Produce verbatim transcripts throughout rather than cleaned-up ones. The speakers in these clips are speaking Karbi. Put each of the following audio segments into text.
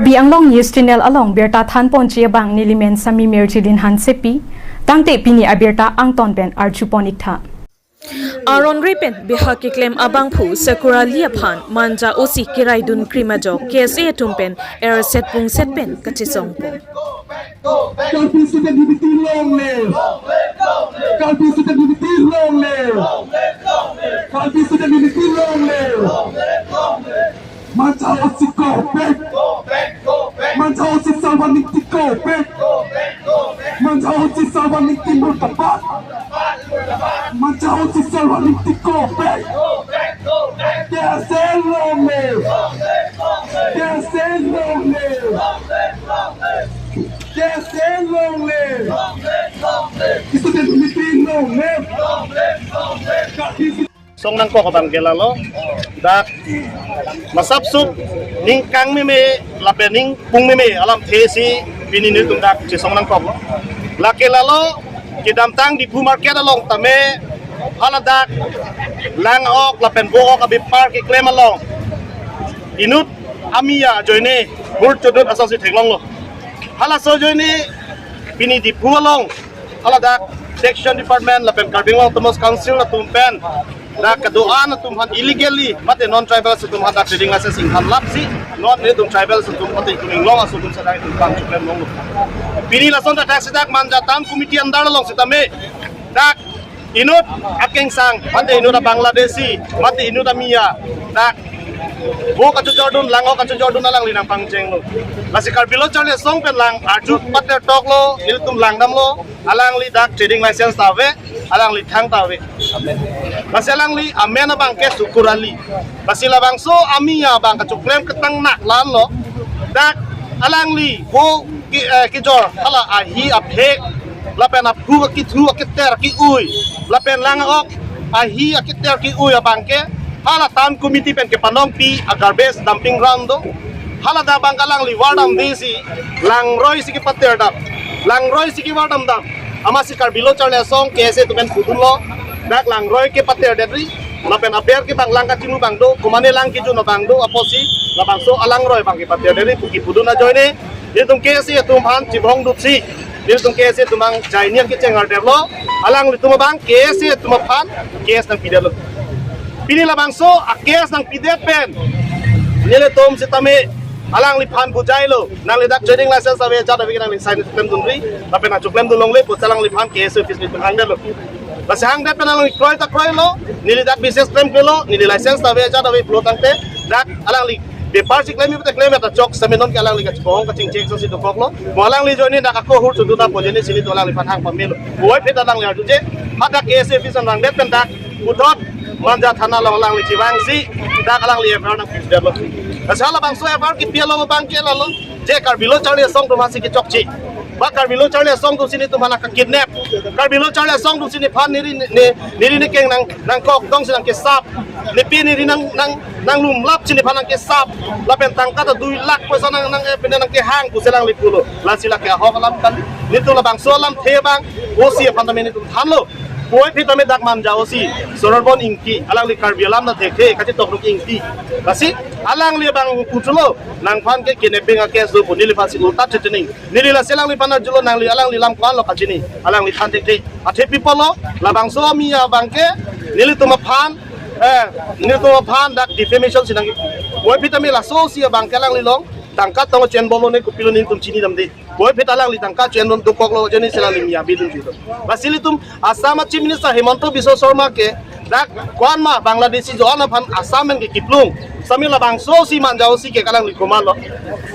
Karbi Anglong News Channel along birta thanponji abang nelimen Sami Mirjilin Hansepi, tangte pini abirta angton pen arjupon iktha. Aron re pen beha keklem abangphu Sakurali aphan Manja O C keraidun krim ajok K S A atum pen erset pungset pen kachesongpo. Karbi student unity long live. Karbi student unity long live. Karbi student unity long live. Manja O C go back. Manja O C Sarwan Ingti go back. Manja O C Sarwan Ingti murdabad. Manja O C Sarwan Ingti go back. K S A long live. K S A long live. K S A long live. Student unity long live. Song nangkok abang ke lalo. Dak masap sup ningkang meme lapen ningpung meme alamthe si pini nelitum dak chesong nangkoklo. Lake lalo kedamtang Diphu market along tame haladak lang-ok lapen vo-ok abepar keklem along inut amia ajoine hur chodut asonsi theklonglo. Halaso ajoine pini Diphu along haladak Taxation Department lapen Karbi Anglong Autonomous Council atum pen dak kedo-an atum aphan illegally mate non tribal atum aphan dak trading license inghan lapsi non nelitum tribal atum mate itum inglong aso atum sadai atum pangchuklem longlo. Pini lason dak si dak Manja Town Committee under along sitame dak inut akengsang mate inut a-Bangladeshi mate inut amia dak vo kachojordun, lang-ok kachojordun alangli nangpangchenglo. Lasi Karbi Lo Charli Asong pen lang arju pater toklo, nelitum langdamlo, alangli dak trading license ta ave, alangli thang ta ave. Lasi alangli amen abang ke Sakurali. Lasi labangso amia abang kachoklem ketang nak lanlo. Dak alangli vo ke, eh, kejor hala ahi aphek lapen aphu akithu akiter ki-ui lapen lang-ok ahi akiter ki-ui abang ke hala town committee pen kepanongpi a-garbage dumping ground do. Haladak abang ke alangli vardamde si langroi si kepater dam, langroi si kevardam dam. Amatsi Karbi Lo Charli Asong K S A atum pen pudunlo, dak langroi kepater detri lapen aber ke abang lang kachinglu abang do, komane lang kejun abang do apotsi labangso alangroi abang kepater detri pu kepudun ajoine nelitum K S A atum aphan chibong dutsi nelitum K S A atum abang jaini kecheng ardetlo, alanglitum abang K S A atum aphan case nangpidetlo. Pini labangso a-case nangpidet pen nelitum sitame alangliphan bujailo, nangli dak trading license ave ajat ave nangli sign klemdunri lapen nangchoklemdun longle pu alangliphan K S A office nelitum hangdetlo. Lasi hangdet pen alangli kroi ta kroilo, neli dak business klemklelo, neli license ta ave ajat ave pulo tangte dak alangli bepar si klem ipu ta klem ta chok sitame non ke alangli kachibong kachingchek ason si dokoklo. Mo alangli ajoine dak ako hur chodut apo ajoine si nelitum alangliphan hang pamelo. Puvoiphit alangli arjuje, hadak K S A office an rangdet pen dak puthot Manja thana along alangli chevangsi dak alangli F I R nangpidetlo. Lasi halabangso F I R kepi along abang ke lalo, je Karbi Lo Charli Asong atum aphansi kechokche, ba Karbi Lo Charli Asong atum si nelitum aphan nangkidnap, Karbi Lo Charli Asong atum si nephan neri ne, neri nekeng nang nangkokdong si nangkesap, nepi neri nang nang nanglumlap si nephan nangkesap, lapen tangka ta dui lakh poisa nang nang eh, pine nangkehang pusi alangli pulo. Lasi lake ahok alam kali. Nelitum labangso alamthe abang O C aphan tame nelitum thanlo. Puvoiphit tame dak Manja O C Sonorbon Ingti, alangli Karbi alam ta thekthe, kachetokduk Ingti. Lasi alangli abang puthotlo, nangphan ke kidnapping a-case do pu, neliphansi ulta threatening. Neli lasi alangliphan arjulo, nangli alangli alam ko-anlo kachini, alangli than thekthe. Athe pi apotlo, labangso amia abang ke nelitum aphan, eh, nelitum aphan dak defamation si nang. Puvoiphit tame laso O C abang ke alangli along tangka tong chen bolo ne kopilo nelitum chinidamde. Puvoiphit alangli tangka chen don dokoklo ajoine si alangli mia bidun judo. Lasi ilitum Assam a-Chief Minister Himanta Biswa Sarma ke dak ko-an ma Bangladeshi jo-an aphan Assam pen ke kiplung. Sami labangso O C Manja O C ke alangli komatlo.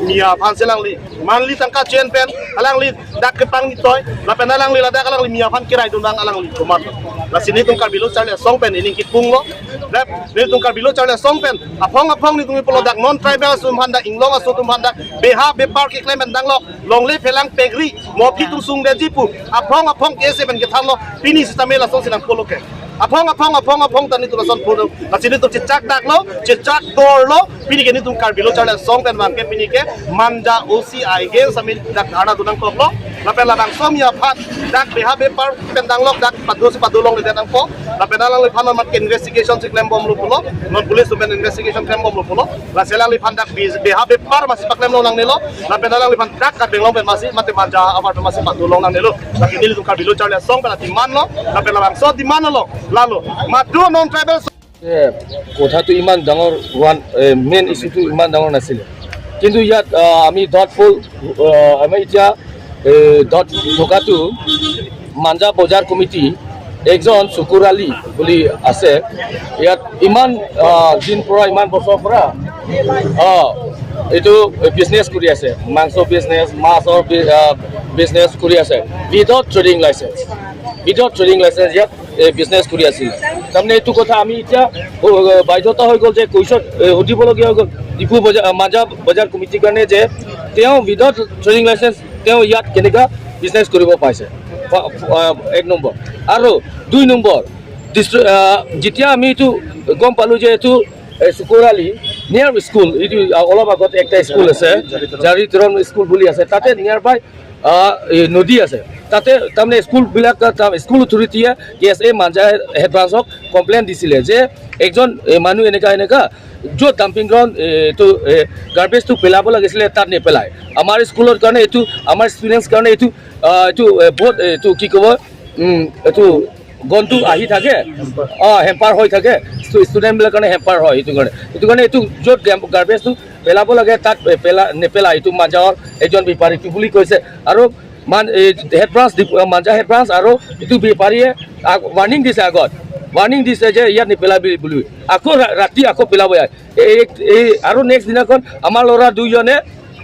Mia aphansi alangli manli tangka chen pen alangli dak kepangni toi, lapen alangli ladak alangli mia aphan keraidun abang alangli komatlo. Lasi nelitum Karbi Lo Charli Asong pen ining kipunglo. Lep, nelitum Karbi Lo Charli Asong pen aphong aphong nelitum pulo dak non tribal atum aphan dak inglong aso atum aphan dak beha bepar keklem pen danglok longle phelang pegri mo aphi atum sungdetji pu aphong aphong K S A pen kethanlo. Pini sitame lasonsi nangpulo ke. Aphong aphong aphong aphong ta nelitum lason pulo. Lasi nelitum chechak daklo, chechak dorlo. Pini ke nelitum Karbi Lo Charli Asong pen abang ke pini ke Manja O C against sami dak dharna dun nangkoklo. Lapen labangso amonit aphan dak beha bepar pen danglok dak padu si padu longledet nangpo. Lapen alangliphan non mat ke investigation si klembomlo pulo. Non police atum pen investigation klembomlo pulo. Lasi alangliphan dak bi- beha bepar masi paklem longnangnelo. Lapen alangliphan dak Karbi Anglong pen masi mate Manja avar pen masi padu longnangnelo. Lasi nelitum Karbi Lo Charli Asong pen demand lo. Lapen labangso demand lo. Lalo madu non tribal এ, কথাটো ইমান ডাঙৰ হোৱা, এ, মেইন ইছ্যুটো ইমান ডাঙৰ নাছিলে। কিন্তু ইয়াত, আ, আমি ডাউটফুল, আ, আমাৰ এতিয়া, এ, ডাউট থকাটো মাঞ্জা বজাৰ কমিটি একজন চুকুৰ আলী বুলি আছে। ইয়াত ইমান, আ, দিন পৰা, ইমান বছৰ পৰা, আ, এইটো বিজনেছ কৰি আছে, মাংস বিজনেছ, মাছৰ বি-, আ, বিজনেছ কৰি আছে, without trading licence, without trading licence ইয়াত এ, বিজনেছ কৰি আছিল। তাৰমানে এইটো কথা আমি এতিয়া, অ, অ, বাধ্যতা হৈ গ'ল যে কুৱেশ্যন, এ, সুধিবলগীয়া হৈ গ'ল ডিফু বজাৰ, আ, মাঞ্জা বজাৰ কমিটিৰ কাৰণে যে তেওঁ উইদাউট ট্ৰেডিং লাইচেন্স তেওঁ ইয়াত কেনেকা বিজনেছ কৰিব পাইছে, ফ-, ফ-, আ, এক নম্বৰ। আৰু দুই নম্বৰ, ডিষ্ট্ৰি-, আ, যেতিয়া আমি এইটো গম পালোঁ যে এইটো, এ, চুকুৰ আলী নিয়াৰ স্কুল, এইটো, আ, অলপ আগত একটা স্কুল আছে, জাৰি তেৰণ স্কুল বুলি আছে, তাতে নিয়াৰ বাই আহ, এই নদী আছে, তাতে তাৰমানে স্কুলবিলাক, তাৰ স্কুল অথৰিটিয়ে কে এছ এ মাঞ্জা হেড ব্ৰাঞ্চক কমপ্লেইন দিছিলে যে একজন, এ, মানুহ এনেকা এনেকা য'ত ডাম্পিং গ্ৰাউণ্ড, এ, এইটো, এ, গাৰ্বেজটো পেলাব লাগিছিলে, তাত নেপেলায়। আমাৰ স্কুলৰ কাৰণে এইটো, আমাৰ ষ্টুডেণ্টছ কাৰণে এইটো, আহ, এইটো, এ, বহুত, এইটো কি ক'ব, উম, এইটো গন্ধটো আহি থাকে, অ, হেম্পাৰ হৈ থাকে, ষ্টু-, ষ্টুডেণ্টবিলাকৰ কাৰণে হেম্পাৰ হয়। সেইটো কাৰণে, সেইটো কাৰণে এইটো য'ত গেম-, গাৰ্বেজটো পেলাব লাগে, তাত পে-, পেলা-, নেপেলা, এইটো মাঞ্জাৱৰ এজন বেপাৰীটো বুলি কৈছে। আৰু মান-, এই হেড ব্ৰাঞ্চ ডিফু-, মাঞ্জা হেড ব্ৰাঞ্চ আৰু এইটো বেপাৰীয়ে আগ-, ৱাৰ্ণিং দিছে আগত, ৱাৰ্ণিং দিছে যে ইয়াত নেপেলাবি বুলি। আকৌ ৰা-, ৰাতি আকৌ পেলাব ইয়াত। এই, এই, এই আৰু নেক্সট দিনাখন আমাৰ ল'ৰা দুইজনে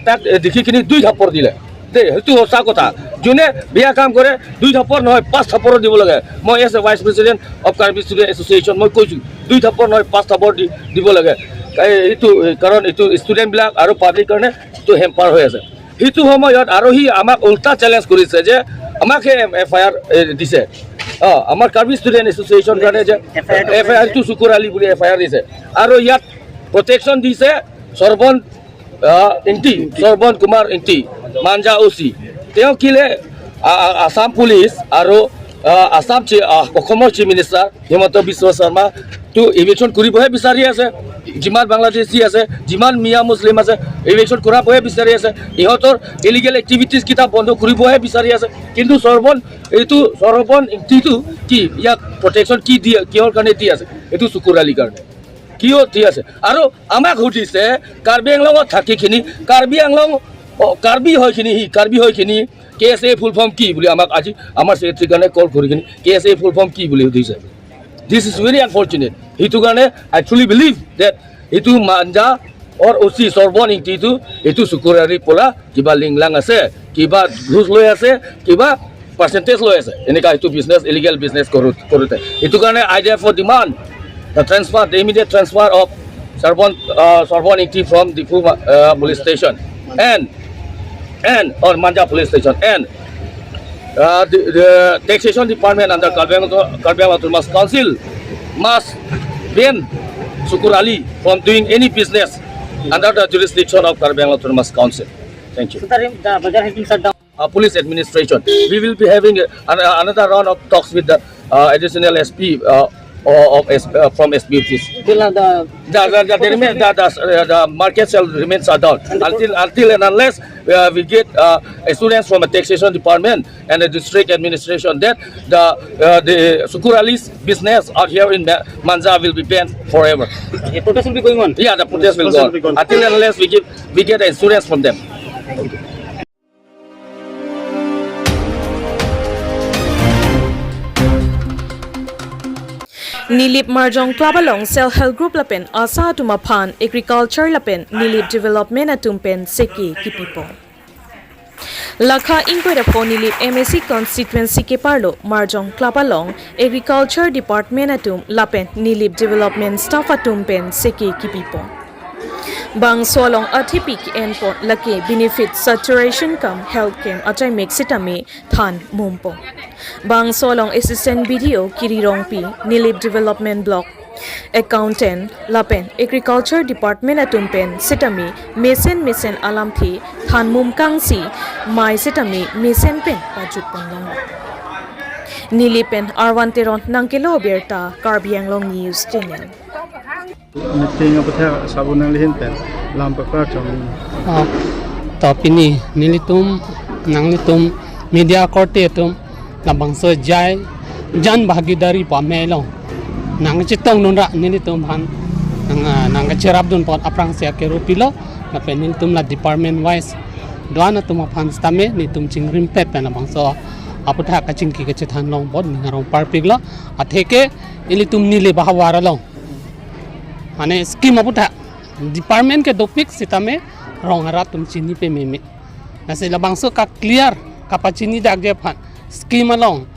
তাক, এ, দেখি কিনি দুই থাপ্পৰ দিলে। দেই, সেইটো সঁচা কথা। যোনে বেয়া কাম কৰে, দুই থাপ্পৰ নহয়, পাঁচ থাপ্পৰো দিব লাগে। মই as a vice president of Karbi student association মই কৈছোঁ, দুই থাপ্পৰ নহয়, পাঁচ থাপ্পৰ দি-, দিব লাগে। এই, এইটো, এই, কাৰণ এইটো ষ্টুডেণ্টবিলাক আৰু পাব্লিক কাৰণে এইটো হেম্পাৰ হৈ আছে। সেইটো সময়ত আৰু সি আমাক উল্টা চেলেঞ্জ কৰিছে যে আমাকে এফ আই আৰ, এ, দিছে। অ, আমাৰ কাৰ্বি ষ্টুডেণ্ট এছ'চিয়েশ্যন কাৰণে যে এফ আই আৰ টো এফ আই আৰ টো চুকুৰ আলী বুলি এফ আই আৰ দিছে। আৰু ইয়াত প্ৰটেকশ্যন দিছে সৰ্বন, আহ, ইংতি, সৰ্বন কুমাৰ ইংতি, মাঞ্জা অ' চি। তেওঁ কিলে, আ-, আ-, আছাম পুলিচ আৰু, আহ, আছাম চি-, আহ, অসমৰ চিফ মিনিষ্টাৰ হিমন্ত বিশ্ব শৰ্মাটো ইভিকশ্যন কৰিবহে বিচাৰি আছে। যিমান বাংলাদেশী আছে, যিমান মিয়া মুছলিম আছে, ইভিকশ্যন কৰাবহে বিচাৰি আছে। ইহঁতৰ ইলিগেল এক্টিভিটিজ কেইটা বন্ধ কৰিবহে বিচাৰি আছে। কিন্তু সৰ্বন, এইটো সৰ্বন ইংতিটো কি, ইয়াক প্ৰটেকশ্যন কি দিয়ে, কিহৰ কাৰণে দি আছে? এইটো চুকুৰ আলীৰ কাৰণে। কিয় দি আছে? আৰু আমাক সুধিছে, কাৰ্বি আংলঙত থাকিখিনি, কাৰ্বি আংলং, অ, কাৰ্বি হয়খিনি, সি কাৰ্বি হয়খিনি, কে এছ এ ফুল ফৰ্ম কি বুলি আমাক আজি আমাৰ ছেক্ৰেটাৰীৰ কাৰণে কল কৰি কিনি কে এছ এ ফুল ফৰ্ম কি বুলি সুধিছে। This is very unfortunate. সেইটো কাৰণে I truly believe that এইটো মাঞ্জা অৰ অ' চি সৰ্বন ইংতিটো এইটো চুকুৰ আলীৰ পৰা কিবা লিংলাং আছে, কিবা ঘুচ লৈ আছে, কিবা পাৰ্চেণ্টেজ লৈ আছে, এনেকা এইটো বিজনেছ, ইলিগেল বিজনেছ কৰো-, কৰোঁতে। সেইটো কাৰণে I therefore demand the transfer, the immediate transfer of Sarbon, uh, Sarbon Ingti from Diphu, uh, police station and, and, or Manja police station and, uh, the, the taxation department under Karbi Anglong, Karbi Anglong Autonomous Council must ban Sukur Ali from doing any business under the jurisdiction of Karbi Anglong Autonomous Council. Thank you. So, sir, the bazaar has been shut down. Uh, police administration. We will be having a, an, another round of talks with the, uh, additional S P, uh, or of S, uh, from S P office. Till now, the The, the, the, the, remain, the, the, uh, the market shall remain shut down until, until and unless, uh, we get, uh, assurance from the taxation department and the district administration that the, uh, the Sukur Ali's business out here in Ma-, Manja will be banned forever. A protest will be going on. Yeah, the protest will go on. Protest will be going on. Until and unless we give, we get assurance from them. Nilip Marjong Club along Self Help Group lapen ASHA atum aphan agriculture lapen Nilip development atum pen seke kipipo. Lakha ingkoi ra pho Nilip M A C constituency keparlo Marjong Club along agriculture department atum lapen Nilip development staff atum pen seke kipipo. Bangso along athepi ke-enpo lake benefit saturation cum health camp achai mek sitame than mumpo. Bangso along Assistant B D O Kiri Rongpi, Nilip Development Block Accountant lapen Agriculture Department atum pen sitame mesen mesen alamthe thanmum kangsi mai sitame mesen pen pajut ponlang. Neli pen Arvan Teron nangkelo abirta Karbi Anglong News Channel. Meeting aphuthak asabo nangli ahin pen lam pakar chom. Ah, to pini nelitum nanglitum media korte atum labangso jai jan bhagidari pu amei along nangkachetongdun ra nelitum aphan nang, ah, nangkacherapdun apot aphrangsi akero pilo lapen nelitum la department wise do-an atum aphan sitame nelitum chingrimpet pen labangso aphuthak kachingki kachethan long apot ning arong parpiklo. Atheke ilitum neli bahavar along mane scheme aphuthak department ke dopik sitame rong arat atum chini pameme. Lasi labangso ka clear kapachini dakji aphan scheme along,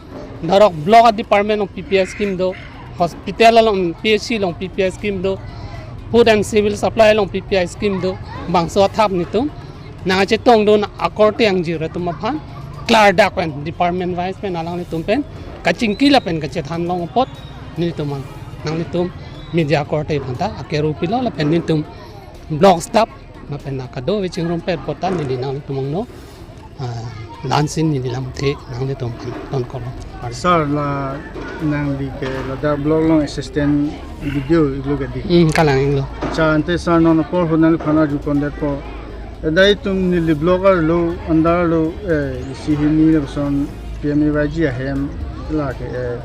dhorok block a department along P P I scheme do, hospital along P H C along P P I scheme do, food and civil supply along P P I scheme do, bangso athap nelitum nangkachetongdun akorte angjir atum aphan klardak pen department wise pen alanglitum pen kachingki lapen kachethan long apot nelitum ang nanglitum media korte aphanta akero pilo lapen nelitum block staff lapen na kadokave chingrumpet apot ta neli nanglitum angno, ah, lansin neli lamthe nanglitum aphan tonkolo. Sir, la nangli ke ladak block along assistant B D O iklo ke dei. Hmm, kalang iklo. Cha ante sir non apor ho nangliphan arju pondet apot, edai itum neli block arlo andar lo, eh, isi hini lapuson P M A Y G ahem lake, eh,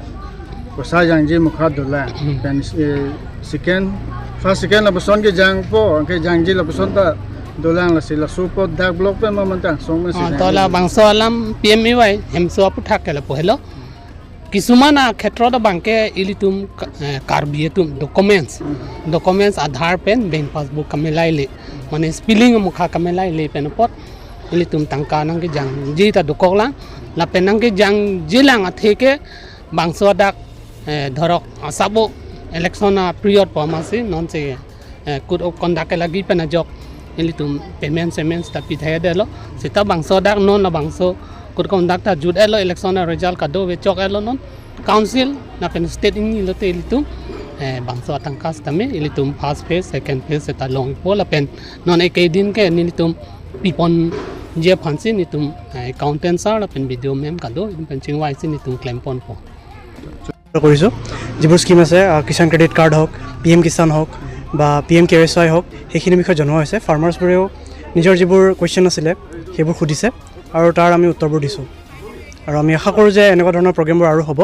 poisa jangji mukha dolang. Hmm. Pen, eh, second, first second lapuson kejangpo, kejangji lapuson ta dolang, lasi laso apot dak block pen ma mantang song ma si Ah, jangji. To labangso alam P M A Y hemso aphuthak ke lapu helo. Kisuman akhetrot abangke ilitum ka-, eh, Karbi atum documents. Hmm. Documents Aadhaar pen bank passbook kamelai le. Mane spelling amukha kamelai le pen apot ilitum tangka nangkejangji ta dokoklang. Lapen nangkejangjilang atheke bangso adak, eh, dhorok asabo election a period pu amatsi nonsi, eh, code of conduct ke lagi pen ajok ilitum payment sements ta pithai detlo. Seta bangso adak non labangso code of conduct ta jut detlo, election a result kadokave chok detlo non. Council lapen state ingni lote ilitum, eh, bangso atangka sitame ilitum first phase, second phase seta longpo lapen non ekedin ke nelitum piponji aphansi nelitum, eh, accountant sir lapen B D O ma'am kado pen chingvaisi nelitum klemponpo. কৰিছোঁ। যিবোৰ scheme আছে, আহ, Kisan credit card হওক, P M Kisan হওক বা P M K Y C Y হওক, সেইখিনিৰ বিষয়ে জনোৱা হৈছে। ফাৰ্মাৰ্ছবোৰেও নিজৰ যিবোৰ কুৱেশ্যন আছিলে, সেইবোৰ সুধিছে আৰু তাৰ আমি উত্তৰবোৰ দিছোঁ। আৰু আমি আশা কৰোঁ যে এনেকুৱা ধৰণৰ প্ৰগ্ৰেমবোৰ আৰু হ'ব,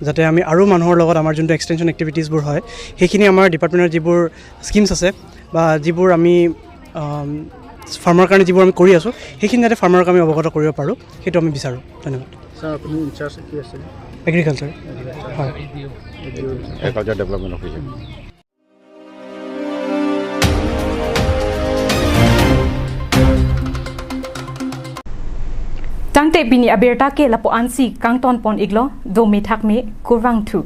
যাতে আমি আৰু মানুহৰ লগত আমাৰ যোনটো এক্সটেনশ্যন এক্টিভিটিছবোৰ হয়, সেইখিনি আমাৰ ডিপাৰ্টমেণ্টৰ যিবোৰ স্কিমছ আছে বা যিবোৰ আমি, আম, ফাৰ্মাৰ কাৰণে যিবোৰ আমি কৰি আছোঁ, সেইখিনি যাতে ফাৰ্মাৰক আমি অৱগত কৰিব পাৰোঁ, সেইটো আমি বিচাৰোঁ। ধন্যবাদ। ছাৰ, আপুনি ইনচাৰ্জ কি আছিলে? এগ্ৰিকালচাৰ। এগ্ৰিকালচাৰ। হয়। Agriculture. Agriculture development officer. Tangte pini abirta ke lapu-ansi kangton pon iklo, dome thakme, kurvangthu.